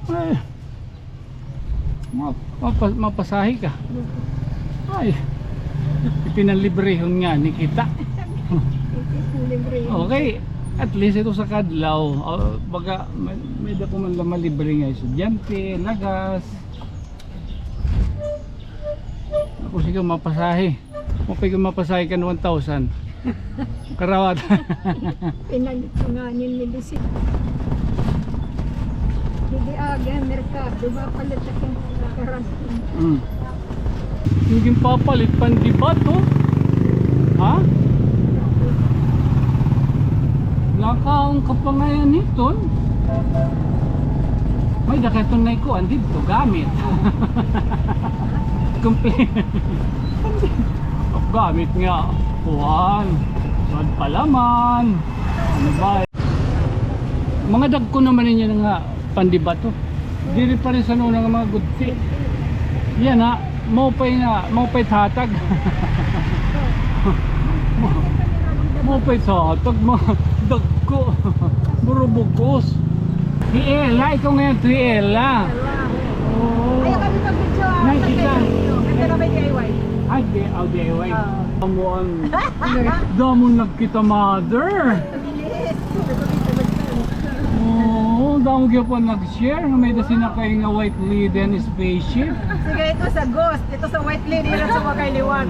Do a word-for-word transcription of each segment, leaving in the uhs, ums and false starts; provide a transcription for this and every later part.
Ay. Mapa-, mapasahe ka. Ay. Ipinanlibrehon ngani kita. Libre. Okay. At least ito sa kadlaw. Ah, baga, may, may dako man la malibre nga estudyante, lagas. Ako sige mapasahe. Mapay ko mapasahe kan one thousand. Karawat. Pinalit ko nga nin medicine. Didi aga merkado, mapalit ako karag. Mm. Yung ginpapalit, pandibat, oh. Ha? Nakaon ka pa ngayon iton. May dakaton na ikuan dito, gamit. Complain. Gamit nga, kuan. Saan palaman? Ano ba? Mga dagko naman ninyo nga pandibato. Diri pa rin sa nuna nga mga gudti. Yan ha, maupay nga, maupay hatag. Maupay hatag, mga dagko. Murubugos. Hi Ella, ikaw ngayon, hi Ella. Oo. Ayaw kami mag-video, ah. Nakita. Ganda na may D I Y. Ay, D-, oh, D I Y. Oo. Damo ang, damo nagkita, mother. Oo, damo gyapon nag-share nga may-ada sinakay nga White Lady and spaceship. Sige, ito sa Ghost, ito sa White Lady, ito sa Wakay Liwag.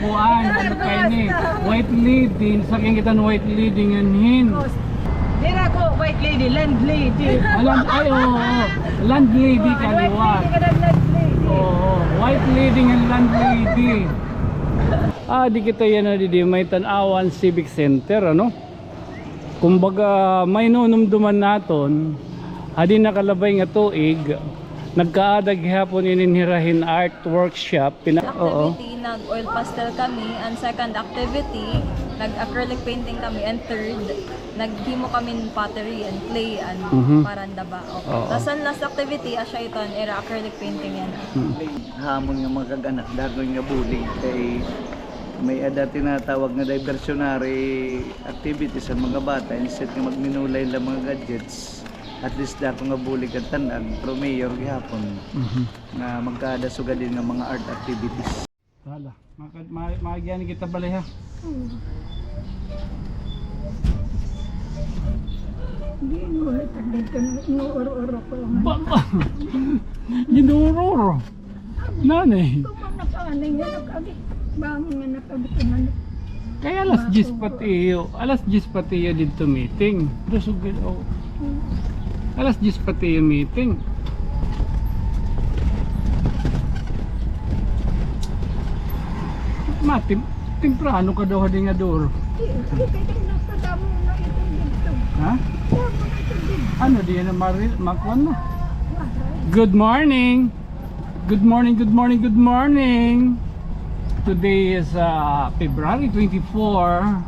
Kuan, ano pa ini? White Lady, saking kita nga White Lady nganhin. Ghost. Dira ko White Lady, Land Lady. Ah, land, ay, oo, oo. Land Lady ka liwag. White Lady ka na, Land Lady. Oo, White Lady ngan Land Lady. Ah, di kita yana didi may Tanauan Civic Center, ano? Kumbaga, may nunumduman naton, hadi nakalabay nga tuig, nagkaada gihapon inin hira hin art workshop. Pina-, oo. Activity, nag-oil pastel kami. An second activity, nag-acrylic painting kami. And third, naghimo kami hin pottery and clay and parandaba. Mhm. Oo. Tas an last activity, asya iton, ira acrylic painting yana. Hmm. Hamon nga mga kag-anak, dagon nga bulig kay may-ada tinatawag nga diversionary activities an mga bata, instead nga magminulay la mga gadgets, at least dako nga bulig an tan-ag, pero mayor gihapon nga magkaada sugad hin nga mga art activities. Hala, maka-, ma-, maagian kita balay, ha? Di mo ito dito, inuuro-uro ko lang. Ba-, ba-, inuuro-uro? Nanay. Kay alas diyes pa tiyo, alas diyes pa tiyo didto meeting. Dusog, oh. Alas diyes pa tiyo meeting. Matim-, temprano ka daw hadi nga duro. Ha? Ano, di na mari-, makuan na? Good morning. Good morning, good morning, good morning. Today is, uh, February twenty-four,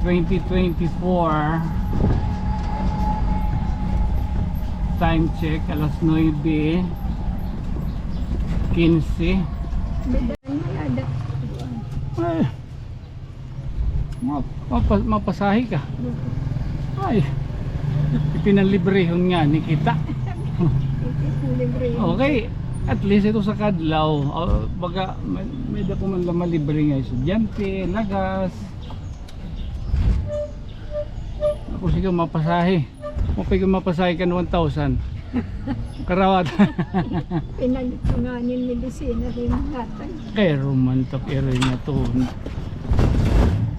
twenty twenty-four. Time check, alas nuebe quince. Ay. Ma-, mapa-, mapasahe ka. Ay. Ipinanlibrehon ngani kita. Libre. Okay. At least ito sa kadlaw. Ah, baga, may, may dako man la malibre nga estudyante, lagas. Ako sige, mapasahe. Mapay ko mapasahe kan one thousand. Karawat. Pinalit ko nga nin medisina hin hatag. Kay romantok iri nga to.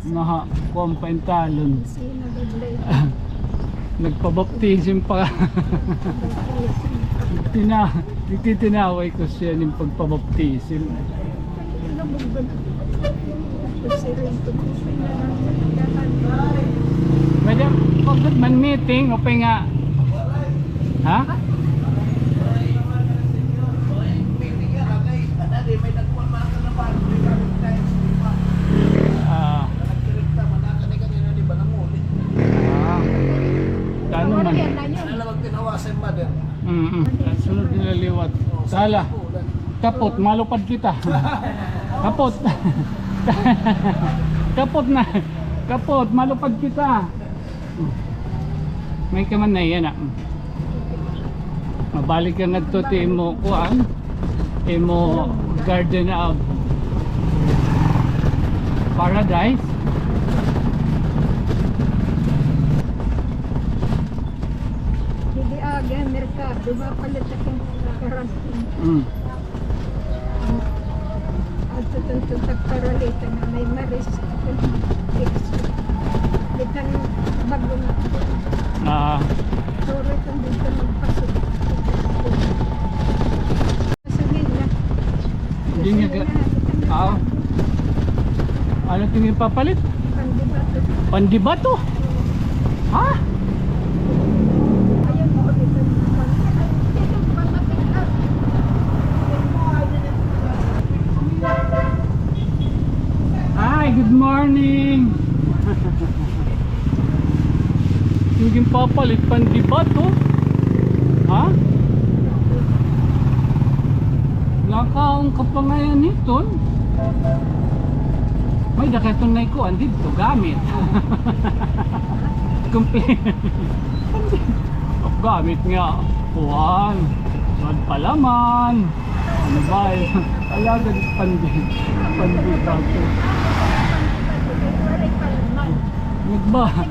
Naha, kuwan pa in talon. Medisina, gablay. Nagpabaptisim pa. Tina-, nagtitinaway ko siya ning pagpabaptisim. Pwede, pag good man meeting, okay nga. Ha? Ah. Ah. Kano man? Mm-mm. Sunod nila liwat. Sala. Kapot, malupad kita. Kapot. Kapot na. Kapot, malupad kita. May ka man na yana. Mabalik ka ngadto ti imo kuan, imo Garden of Paradise. Didi aga merkado, mapalit ako karang. Mm. Adto tun tun tagparalita nga may maris. Di kan bago na. Ah. Sorry, kung dito magpasok. Gasolina. Hindi niya ga- Gasolina, ah. Ano ito yung papalit? Pandibato. Pandibato? Ha? Hi, good morning. Yung ginpapalit, pandibato. Ha? Nakaon ka pa ngayon iton? May dakaton na ikuan dito, gamit. Kumple-, gamit nga, kuan, magpalaman. Ano ba eh? Alagad pandi-, pandibato. Nagba-,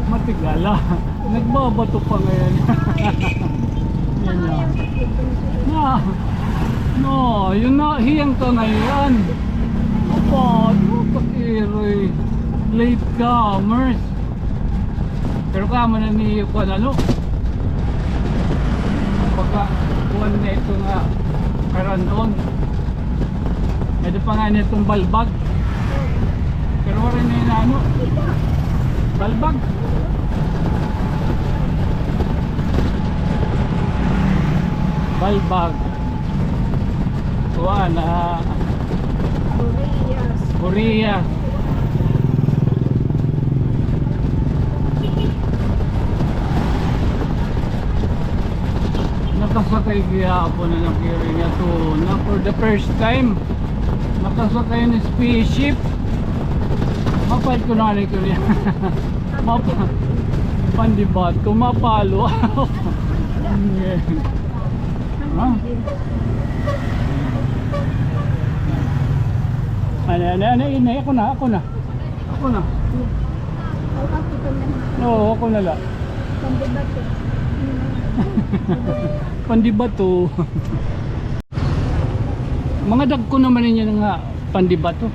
matigala. Nagbabato pa ngayon. Yan na. Na. No, yun na, hiyang ka ngayon. Apa, ano, pakiroy. Late comers. Pero kamo na ni kuan, ano? Pagka kuan na ito nga karan-on. Ito pa nga niya itong balbag. Pero wala na yung ano. Balbag. Balbag. Kuan, ah, Korea. Korea. Nakasakay gihapon na nag-iri nga tuna for the first time. Nakasakay ni spaceship. Mapait ko na ni ko niya. Mapa-, pandibato, mapalo. Ha? Ano, ano, ano, ano, ako na, ako na. Ako na. Oo, ako na la. Pandibato. Pandibato. Mga dagko naman ninyo nga pandibato.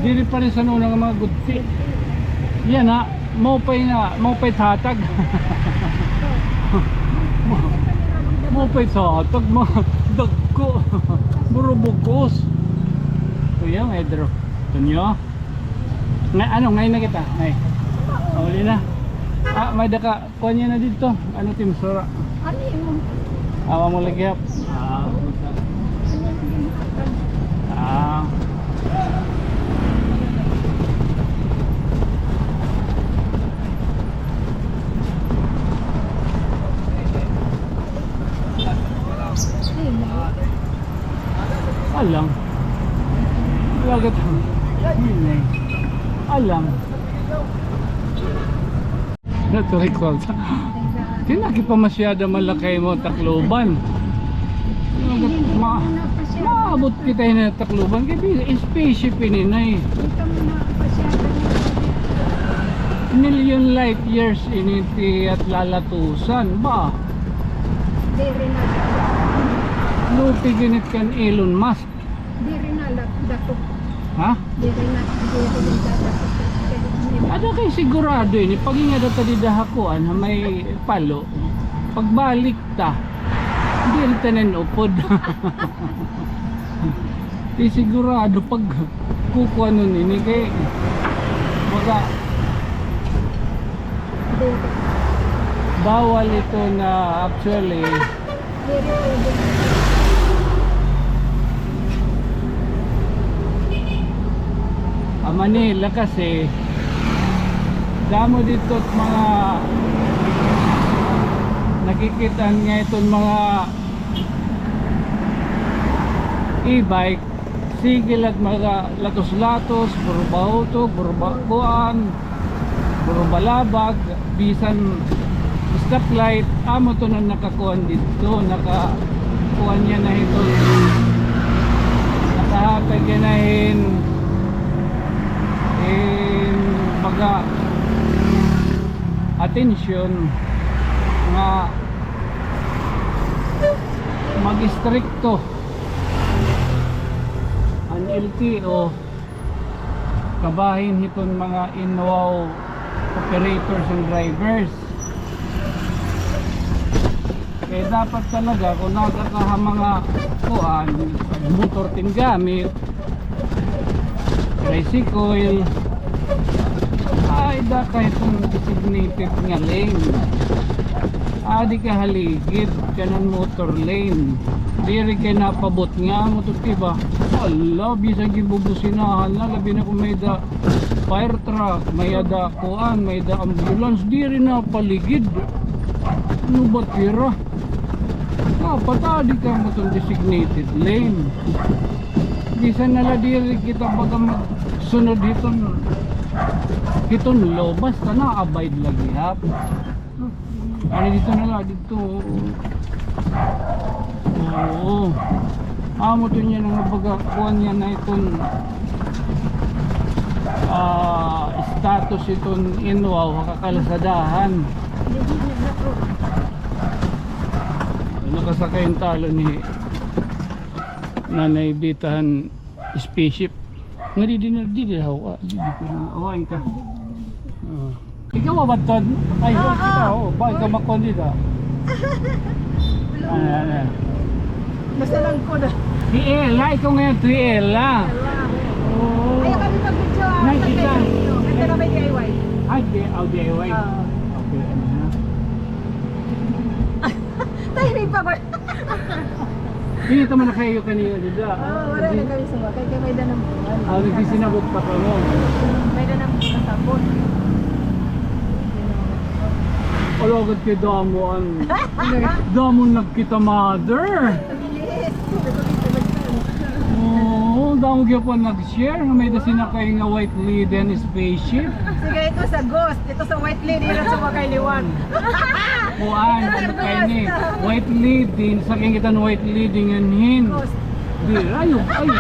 Diri pa rin sa una nga mga gudti. Yan ha, maupay na, maupay hatag. Maupay hatag, mga dagko. Burubugos. Kuya, may dro. Tunyo? Nga, ano, ngayon na kita. Ay. Uli na. Ah, may daka. Kuan niya na dito. Ano, Tim Sura? Ano yun? Awa mo lagi, hap. Ah. Ah. Alang. Lagat. Alang. Natuloy ko. Kinakipamasyada man la kay mo Tacloban. Ma-, maabot kita na Tacloban. Kay bi-, spaceship ini, Nay. Million light years ini ti at lalatusan. Ba? Very nice. Lupig init kan Elon Musk. Diri na la-, dako. Ha? Diri na, diri na dako. Ada kay sigurado ini, pag-ingada ta dida ha kuan, ha may palo. Pagbalik ta, diri ta nan upod. Di sigurado pag kukuanon ini kay baga bawal ito na actually. Ha Manila kasi, damo didto mga nakikita nga iton mga e-bike, sige la mga latos-latos, puro bautog, puro ba-, kuan. Puro balabag, bisan Stoplight, amo to na nakakuan didto, nakakuan niya na hito. Nakahatag niya na hin, hin baga atensyon nga mag-istrikto an L T O kabahin hiton mga INWAO operators and drivers. Kay dapat talaga, kon naga ka ha mga kuan, motor tin gamit, tricycle, ay, da ka hiton designated nga lane. Adi ka ha ligid kanan motor lane. Diri kay napabutnga mo to, di ba? Hala, bisan gibubusinahan na, labi na kon may-ada fire truck, may-ada kuan, may-ada ambulance, diri na paligid. Ano ba tira? Dapat adi ka ha aton designated lane. Bisan na la diri kita baga magsunod hiton, hiton law, basta na-abide la gihap. Ano didto na la, didto. Oo. Amo to niya nga baga kuan niya na iton, ah, status iton INWAO ha kakalsadahan. Nakasakay an talo ni Nanay Bita han spaceship. Nga didi na, didi haw, ah, didi ko na. Awain ka. Ah. Ikaw, abaton? Ay, oo, kita, oo. Ba, ikaw makuan dida. Ano, ano? Nasa lang ko na. Si Ella, ikaw ngayon, si Ella. Ella. Oo. Ayaw kami mag-video, ah. Nay, kita. Ito na may D I Y. Ay, D-, oh, D I Y. Oo. Okay, ano na? Tahimik pa ba? Diri ta man nakayo kaniya dida. Oo, wala na kami sumakay. Kay may-ada na buwan. Ah, nagsisinabot pa kamo. May-ada na buwan sa sabot. Alagad kay damo an, damo nagkita, mother. Yes. Oo, damo gyapon nag-share nga may-ada sinakay nga White Lady an spaceship. Sige, ito sa Ghost. Ito sa White Lady, ito sa Wakay Liwan. Kuan, ano kay ni? White Lady, sa kingitan White Lady ngan hin. Ghost. Di, ayo, ayo.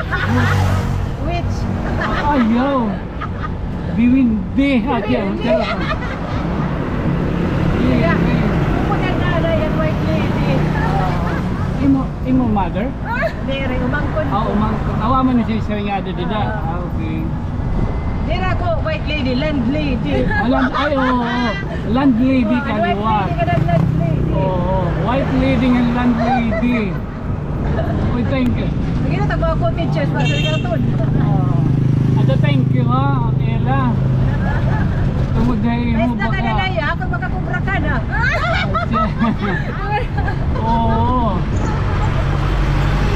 Witch. Ayaw. Biwindi. Ayaw. Biwindi. Biwindi. Kaya, kung yan na, yan, White Lady. Imo, imo mother? Diri, umangkon ko. Ah, umangkon. Awa man ni siya, siya nga ada dida. Ah. Ah, okay. Diri ako white lady, landlady. Ah, land-, ay, oo, oo. Landlady ka, di ba? White lady ka na, landlady. Oo, white lady nga landlady. Uy, thank you. Lagi na, tagwa ako, teachers, pa, sa ligatod. Oo. Ada, thank you, ha, Ella. Tungod na imo, baka. Basta ka na, Nay, ha? Ako, makakubra ka na. Oo.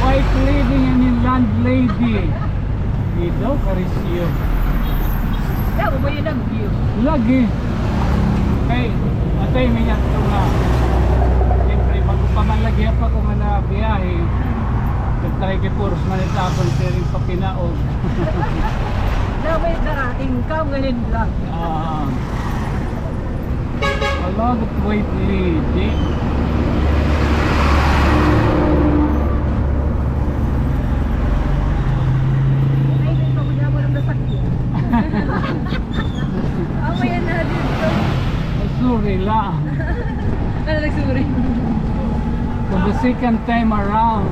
White lady nga ni landlady. Dito, karisyo. Daw, ba yung nag-view? Lagi. Kay, atay, may yato nga. Siyempre, bago pa man lagi pa ko nga nabiyahe. Nagtry kay puros man ito akong sharing pa pinaog. Daw, may dara, income, ganun lang. Ah. Ala, but white lady. Ay, may pagkakamo ng nasakyan. Amo yan na dito. Sorry la. Ano, nag-sorry? For the second time around.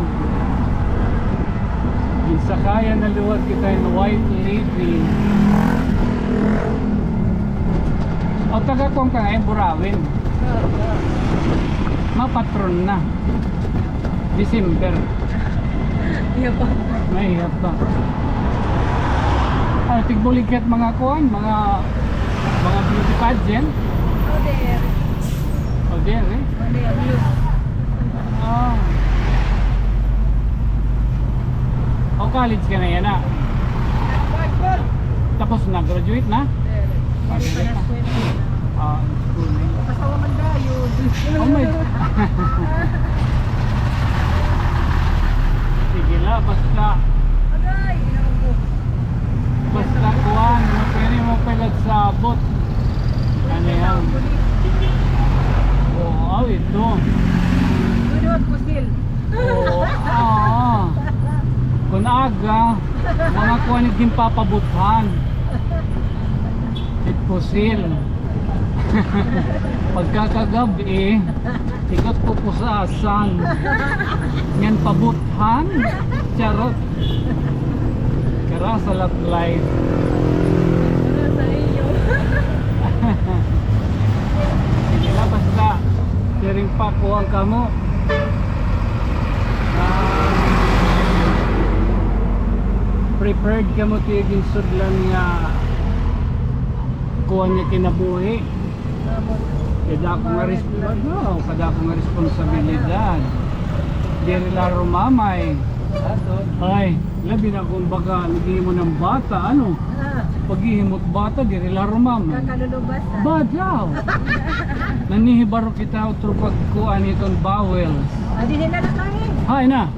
Ginsakayan na liwat kita hin white lady. O, taga kuan ka ngay-an, Burauen. Oo. Mapatron na. December. Iya pa. May iya pa. Ano, tigbulig ka't mga kuan, mga, mga beauty pageant? O, there. O, there, eh? O, there, view. Ah. O, college ka na yana? Tapos na, graduate na? Ah, school na. Kasawa man dayon. Oh my. Sige la, basta. Agay, inaw ko. Basta kuan, pwede mo pala sabot. Ano yan? Oo. Ito. Good, pusil. Oo, ah. Kun aga, mga kuan it ginpapabuthan. It pusil. Pagkakagab-i, ikot pupusasan. Ngan pabuthan. Charot. Kara sa lot life. Para sa iyo. Sige na, basta. Siring pa, kuan kamo. Ah, prepared kamo, tiya, ginsudlan nga kuan nga kinabuhi. Kadako nga res-, no, kadako nga responsibilidad. Diri la rumamay. Ay, labi na kung baga naghihimo ng bata, ano? Ah. Paghihimo't bata, diri la rumamay. Kakalulubas, ah. Badaw. Nanihibaro kita utro pagkuan iton vowels. Ah, di na lang kami. Hay na.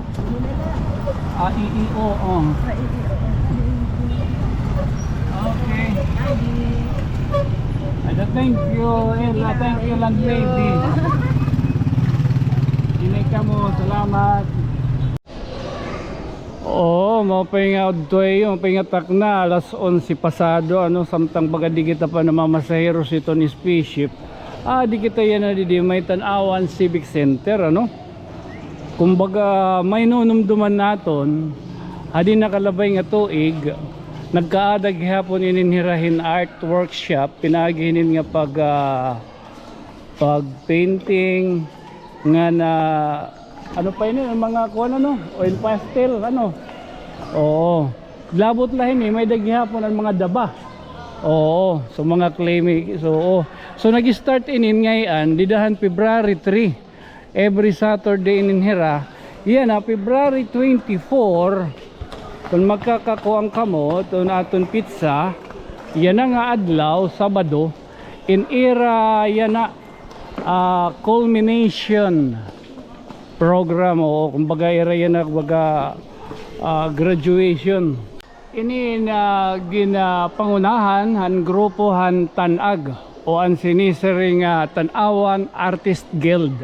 A, i, i, o, o. Okay. Ay, thank you, Ella. Thank you, landlady. Inay kamo, salamat. Oo, mao pa nga udto, eh, mao pa nga takna, alas onse pasado, ano, samtang baga di kita pa namamasaheros hiton spaceship. Ah, di kita yana didi, may Tanauan Civic Center, ano? Kumbaga, may nunumduman naton, hadi nakalabay nga tuig, nagkaada gihapon inin hira hin art workshop, pinaagi hinin nga pag, ah, pag-painting, nga na, ano pa ini, an mga kuan, ano, oil pastel, ano. Oo. Labot la hini, may-ada gihapon an mga daba. Oo, so mga clay may-, so, oo. So, nag-start inin ngay-an, dida han February three. Every Saturday inin hira. Yana, February twenty-four, kun magkakakuan kamo, iton aton petsa, yana nga adlaw, Sabado, in ira yana, ah, culmination program, o kumbaga ira yana, kumbaga, ah, graduation. Ini nga ginapangunahan han grupo han TANAG o an sinisiring nga Tanauan Artist Guild.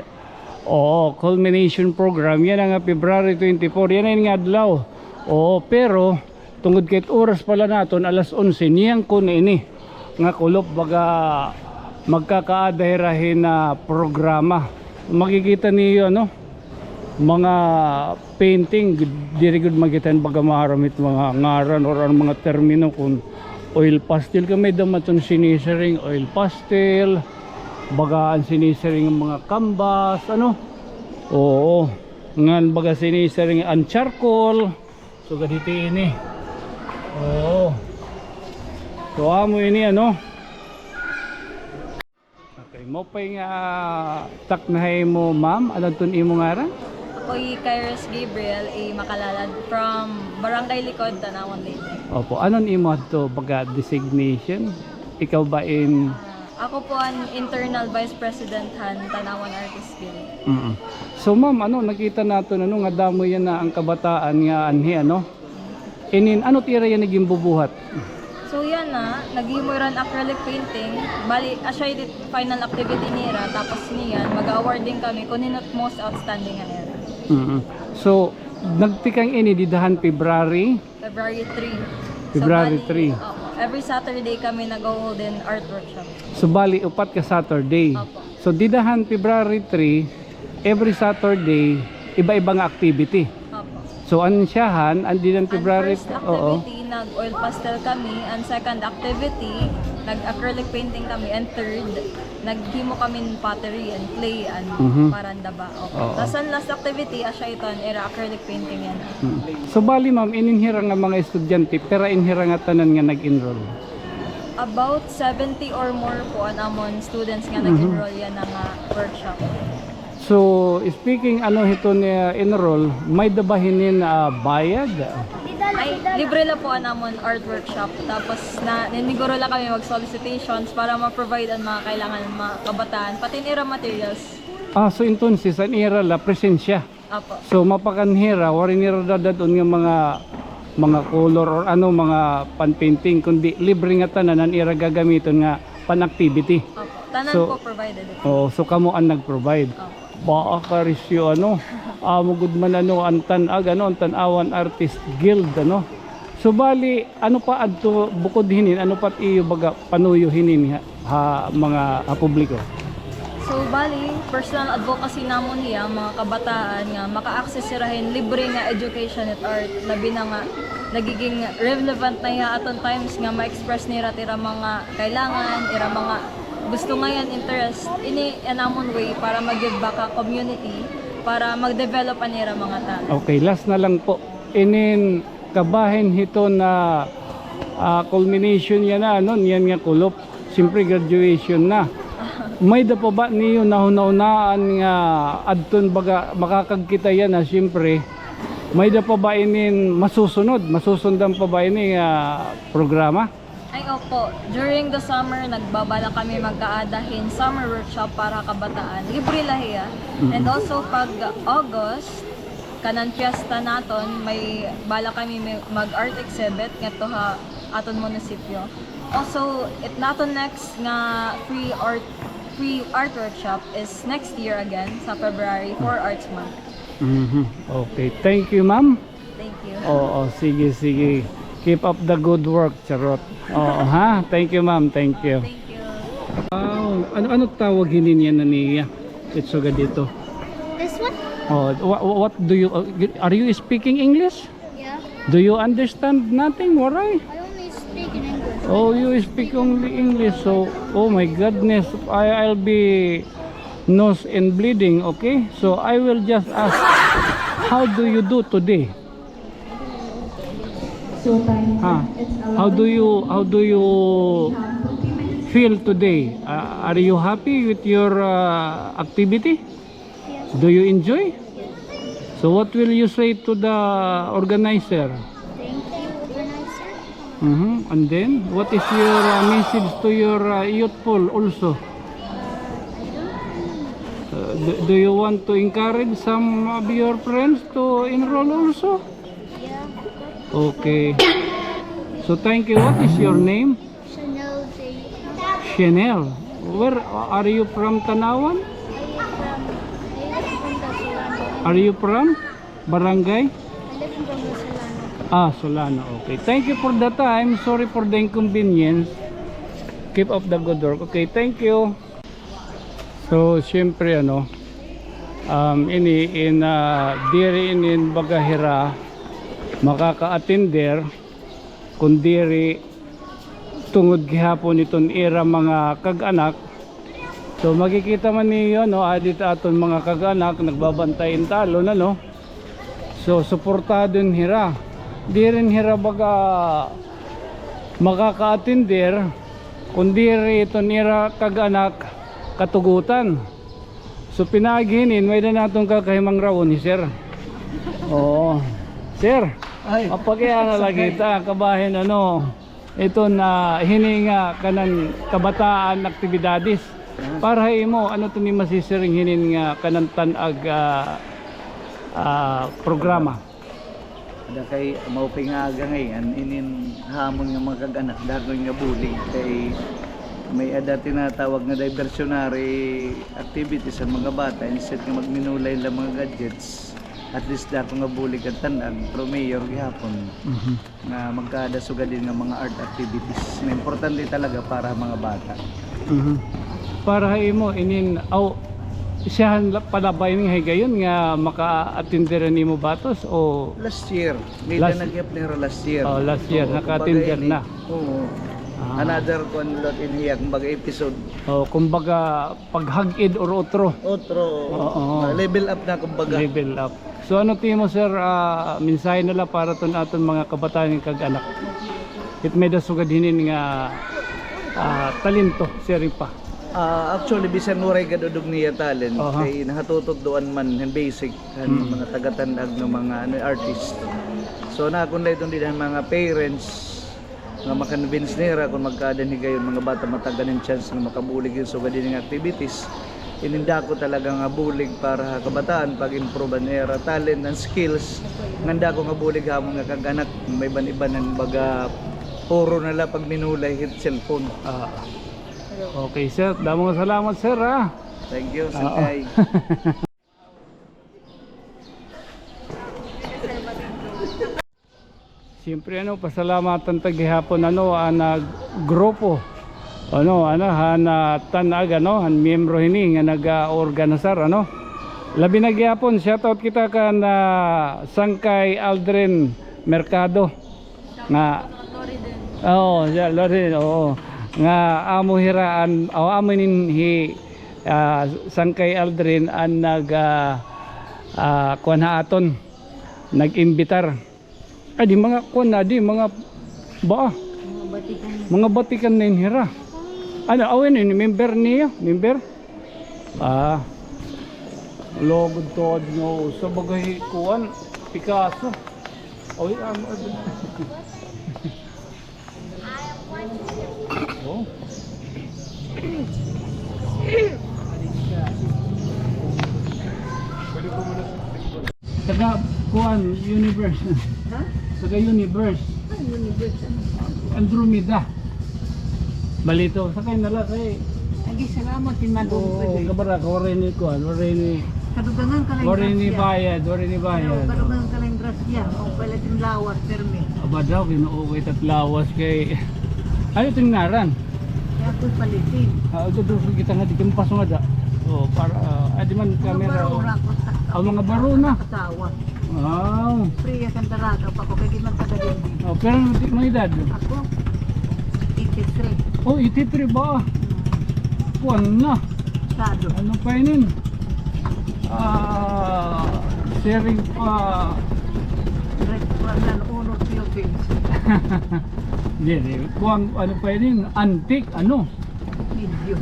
Oo, culmination program. Yana nga February twenty-four. Yana ini nga adlaw. Oo, pero tungod kay it oras pa la naton, alas onse, niyangkon na ini nga kulop, baga magkakaada hira hin, ah, programa. Makikita niyo, ano, mga painting, diri gud makita hin baga maaram it mga ngaran or an mga termino kun oil pastel. Kay may-ada man iton sinisiring oil pastel, baga an sinisiring nga mga canvas, ano? Oo. Ngan baga sinisiring an charcoal. So, gad hiti ini. Oo. So, amo ini, ano? Okay, maupay nga takna ha imo, ma'am. Ano iton imo ngaran? Ako hi Kairos Gabriel A. Macalalad from Barangay Likod, Tanauan, Leyte. Opo, ano an imo adto baga designation? Ikaw ba in Ah, ako po an internal vice president han Tanauan Artist Guild. Mm. So, ma'am, ano, nakita naton, ano, nga damo yana an kabataan nga anhi, ano? Inin, ano it ira yana ginbubuhat? So, yana, naghimo hira hin acrylic painting. Bali, asya it final activity nira. Tapos niyan, mag-awarding kami kun hin-o it most outstanding han ira. Mm. So, nagtikang ini dida han February? February three. February three. So, bali, opo, every Saturday kami nag-hold hin art workshop. So, bali, upat ka Saturday. Opo. So, dida han February three, every Saturday, iba-iba nga activity. Opo. So, an siyahan, an dida han February, oo. An first activity, nag-oil pastel kami. An second activity, nag-acrylic painting kami. An third, naghimo kami hin pottery and clay and Mhm. para han daba. Opo. Oo. Tas an last activity, asya ito, an ira acrylic painting yana. Mm. So, bali, ma'am, inin hira nga mga estudyante, pira in hira nga tanan nga nag-enroll? About seventy or more po an amon students nga Mhm. nag-enroll yana nga workshop. So, speaking, ano, hiton, ah, enroll, may-ada ba hinin, ah, bayad? Ay, libre la po an amon art workshop. Tapos, na, naniguro la kami mag-solicitations para ma-provide an mga kailangan han mga kabataan, pati an ira materials. Ah, so entonces, an ira la, presensya? Opo. So, mapakan hira, waray nira dadad-on nga mga, mga color or ano, mga pan-painting, kundi libre nga tanan an ira gagamiton nga pan-activity. Opo. Tanan po provided. Oh, so kamo an nag-provide. Opo. Baka risyo, ano, amo gud man, ano, an Tan-ag, ano, an Tanauan Artist Guild, ano. So bali, ano pa adto bukod hinin, ano pa it iyo baga panuyo hinin ha, ha mga, ha publiko? So bali, personal advocacy namon hiya, mga kabataan, nga maka-access sira hin libre nga education it art, labi na nga nagiging relevant na hiya aton times nga ma-express nira it ira mga kailangan, ira mga gusto ngayan, interest. Ini an amon way para mag-give back ha community, para mag-develop an ira mga talent. Okay, last na lang po. Inin kabahin hiton, ah, culmination yana, ano, niyan nga kulop. Siyempre, graduation na. May-ada pa ba niyo nahunahunaan nga adton baga makakagkita yana, siyempre, may-ada pa ba inin masusunod? Masusundan pa ba ini nga programa? Ay, opo. During the summer, nagbabala kami magkaada hin summer workshop para kabataan. Libre la hiya. Mm-mm. And also, pag August, kanan piyesta naton, may bala kami may, mag-art exhibit ngadto ha aton munisipyo. Also, it naton next nga free art, free art workshop is next year again, sa February, for Arts Month. Mhm. Okay. Thank you, ma'am. Thank you. Oo, sige, sige. Keep up the good work, charot. Oo, ha? Thank you, ma'am. Thank you. Thank you. Wow. Ano, ano tawag hinin yana niya? It's so good dito. This one? Oh, what, what do you, uh, are you speaking English? Yeah. Do you understand nothing, Waray? I only speak in English. Oh, you speak only English. So, oh my goodness, I, I'll be nose and bleeding, okay? So I will just ask, how do you do today? Ah, how do you, how do you feel today? Uh, are you happy with your, uh, activity? Yes. Do you enjoy? Yes. So what will you say to the organizer? Thank you, organizer. Mm-hmm. And then, what is your, uh, message to your, uh, youthful also? Uh, do, do you want to encourage some of your friends to enroll also? Yeah. Okay. So thank you. What is your name? Chanel J. Chanel. Where are you from, Tanauan? I am from, I am from the Solano. Are you from? Barangay? I live in Barangay Solano. Ah, Solano. Okay. Thank you for the time. Sorry for the inconvenience. Keep up the good work. Okay, thank you. So, siyempre, ano, um, ini in, ah, diri inin baga hira makaka-attender, kun diri tungod gihapon iton ira mga kag-anak. So, makikita man niyo, no, adi it aton mga kag-anak, nagbabantay in talon, ano. So, suportado hira. Diri hira baga makaka-attender, kun diri iton ira kag-anak katugutan. So, pinaagi hinin, may-ada naton kakahimangraon hi Sir. Oo. Sir, ay, mapakiana la kita, kabahin, ano, iton, ah, hini nga kanan kabataan aktibidades. Ah. Para ha imo, ano it im masisiring hinin nga kanan Tan-ag, ah, ah, programa? Ada kay maupay nga aga ngay-an, inin hamon nga mga kag-anak, dako nga bulig kay may-ada tinatawag nga diversionary activities an mga bata, instead nga magminulay la mga gadgets, at least dako nga bulig an Tan-ag, pero mayor gihapon. Mhm. Nga magkaada sugad hin nga mga art activities nga importante talaga para mga bata. Mhm. Para ha imo, inin, aw, siyahan la, pa la ba ini higayon nga maka-attender an imo batos o? Last year. May-ada na gihap nira last year. Oh, last year, oo, naka-attender na. Oo. Ah. Another kuan la ini hiya, kumbaga episode. Oh, kumbaga, paghag-id or otro. Otro. Oo. Level up na, kumbaga. Level up. So, ano it imo, sir, ah, mensahe na la para iton aton mga kabataan kag anak? It may-ada sugad hinin nga, ah, talento, siring pa. Ah, actually, bisan waray gad udog niya talent, aha, kay nahatututdoan man hin basic, hin, hmm, mga taga-Tanag nga mga, ano, artist. So, nakon la iton dida mga parents, nga ma-convince nira kon magkaada hin higayon mga bata, matag-an hin chance nga makabulig hin sugad hini nga activities. Inin dako talaga nga bulig para ha kabataan, pag-improve an ira talent, an skills, ngan dako nga bulig ha amon nga kag-anak, may iban-iban hin baga puro na la pagminulay hit cellphone. Ah. Okay, sir. Damo nga salamat, sir, ha. Thank you, sangkay. Siyempre, ano, pasalamatan ta gihapon, ano, an, ah, grupo. Ano, ano, han, ah, tan-ag, ano, han miyembro hini nga nag-, ah, organisar, ano. Labi na gihapon, shoutout kita kan, ah, Sangkay Aldrin Mercado. Nga, oo, siya, Loren, oo. Nga amo hira an, o, amo inin hi, ah, Sangkay Aldrin an nag, ah, ah, kuan ha aton, nag-imbitar. Adi mga kuan na, adi mga ba? Mga batikan. Mga batikan na in hira. Ano, aw, ini, member niya, member? Ah. Lugod to, no, sa bagay kuan, Picasso. Oy, ano, ano? Oh. Taga kuan, universe. Ha? Taga universe. Ay, universe, ano? Andromeda. Balito, sakay na la kay. Agi, salamat, Tin Madong. Oo, kabara ka, waray ni kuan, waray ni, kadugangan ka la hin grasya. Waray ni bayad, waray ni bayad. Oo, kadugangan ka la hin grasya. O, pala tin lawas, permi. Aba daw, Ginoo, kay tat lawas kay, ano tin ngaran? Kay ako'y palitin. Ah, ito, doon kita nga, di kang paso nga da. Oh, para, ah, di man mga camera. Baro ra ako sa, ah, mga baro na. Asawa. Wow. Priya kan daraga pa ko, kay di man taga din. Oh, pero di mo edad? Ako, eighty-three. Oh, eighty-three ba? Kuan na. Sado. Ano pa inin? Ah, sharing pa. Red, kuan na, uno, Philippines. Di, di. Kuan, ano pa inin? Antique, ano? Video.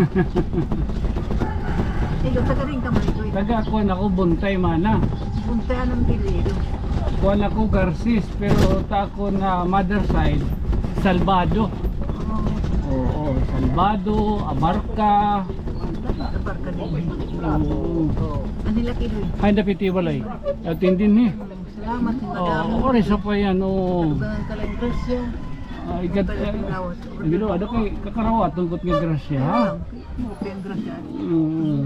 Ikaw, taga rin ka man ito eh. Taga kuan ako, Buntay mana. Buntay, anong apelyido? Kuan ako, Garces, pero ta ako na mother side, Salvado. Oo. Oo, Salvado, Abarca. Abarca din. Oo. Oo. Ano nila kilo eh? Ay, dapit iwalay. At hindi ni. Salamat, madam. Oo, ori sa pa yan, oo. Kadugangan ka lang grasya. Ay, gat-, eh, lawas. Bilo, ada kay kakarawat, tungkot nga grasya, ha? Ano lang, okay ang grasya. Mm.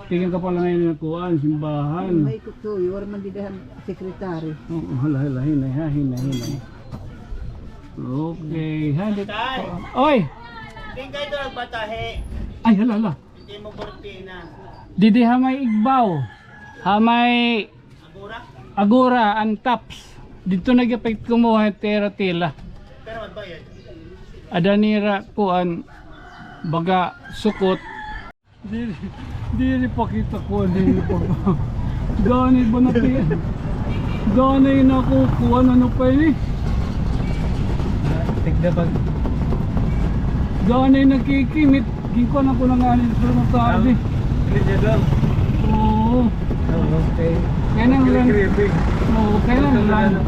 Tingin ka pala ngayon ng kuan, simbahan. May kutoy, wala man didahan sekretary. Oo, hala, hala, hinay, ha, hinay, hinay. Okay, ha, di-, oy! Tingkay ito nagbatahe. Ay, hala, hala. Hindi mo kortina. Didi ha may igbaw. Ha may Agora? Agora, an tops. Didto nag-effect kumuha hin tira tila. Pero magbayad. Ada nira kuan, baga sukot. Diri, diri pa kita kuan, diri pa. Gani ba na pi-, gani na ko kuan, ano pa ini? Tigda pag. Gani nakikimit. Ginkuan ako na nga rin, pero matadi. Linya doon. Oo. Oo, okay. Kaya nang lang. Creepy. Oo, kaya nang lang.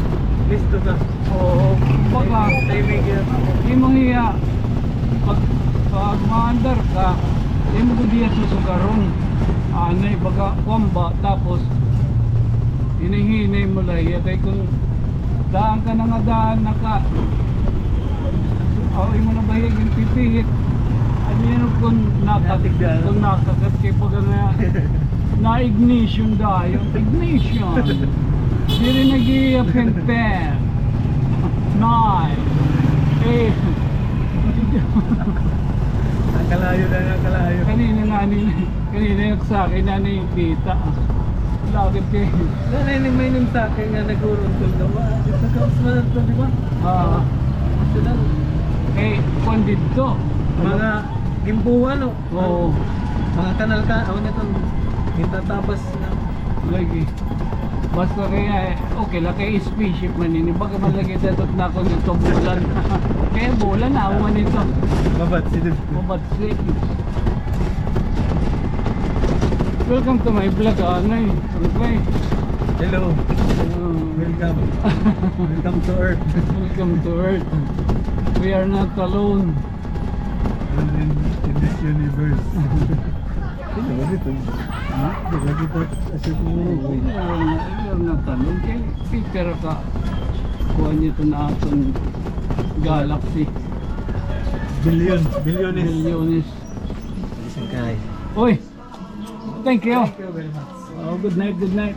Listo ka. Oo. Baga. Timing yan. Di mo hiya. Pag, pag maandar ka, di mo gud hiya susugaron. Anay, baga, kuwan ba? Tapos, hinihinay mo la hiya. Kay kung daan ka na nga daan, naka, aw, imo na ba hiya ginpipihit? Ano yan kung naka-, kung nakagat kay pag na, na-ignition dayon. Ignition. Diri nag-i-, ten, nine, eight. Nakalayo na, nakalayo. Kanina nga, kanina. Kanina yung sa akin na nakikita. Lagad kay. Nanay ni may nang sa akin nga nagurong tulgawa. Ito ka mas managto, di ba? Ah. Ito daw. Eh, kung dito. Mga gimbuhan, no? Oo. Mga kanal ka, ano nito? Gintatabas na. Lagi. Basta kaya, eh, okay la kay spaceship man ini. Baga man lagi dapat na ako nito bulan. Kaya bulan, awan ito. Mabatsi dito. Mabatsi. Welcome to my vlog, anay. Okay. Hello. Hello. Welcome. Welcome to Earth. Welcome to Earth. We are not alone. Alone in, in this universe. Sino ba dito? Ha? Di ba dito? Asya ko mo. We are not, we are not alone. Kay Peter ka. Kuha niyo ito na aton galaxy. Billion, billion is. Billion is. Uy, thank you. Thank you very much. Oh, good night, good night.